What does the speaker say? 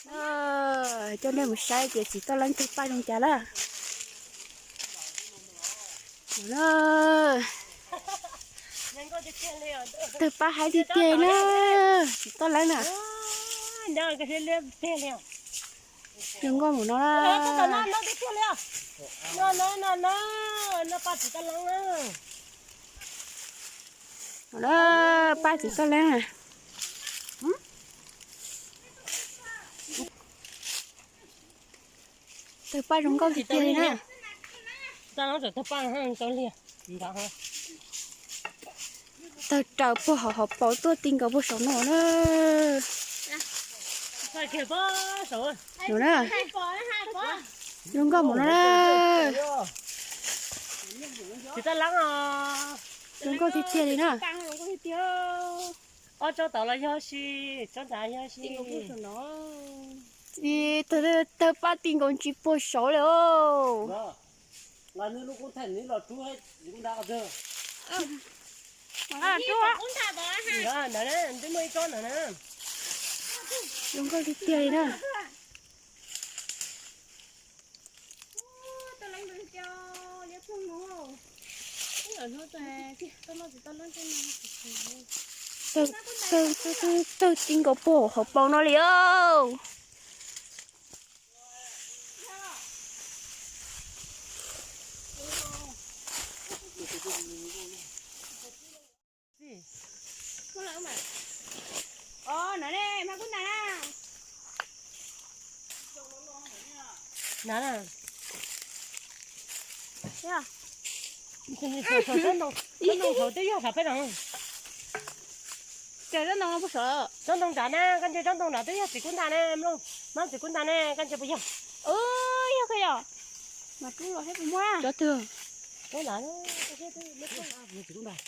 Coj nej mus saib tias txiv toj leeb tawg paj zoo cas lawm. Tawg paj haib tiag tiag na, txiv toj leeb na. Zoo nkauj mus no na. Paj txiv toj leeb na. Tawg paj zoo nkauj tiag tiag li na. Tawg raws puag hauv hauv paus tuaj ti nkaus puag saum no na. No na. Zoo nkauj mus no na. Zoo nkauj tiag tiag li na. Ob tsob tod los yog si, tsob nrad yog si. Tawg paj ti nkaus ntsis puag saud li. Zoo nkauj tiag tiag li na. Tawg ti nkaus puag hauv paus no li. Tsob ntoo nrad na, koj ntsia tsob ntoo nrad twb yog txiv kub ntas na, mloog, mloog txiv kub ntas na, koj ntsia puas yog? Yog koj yog. Mas rub los thiab puas muaj? Tsob twg? Tsob nrad, txiv kub ntas.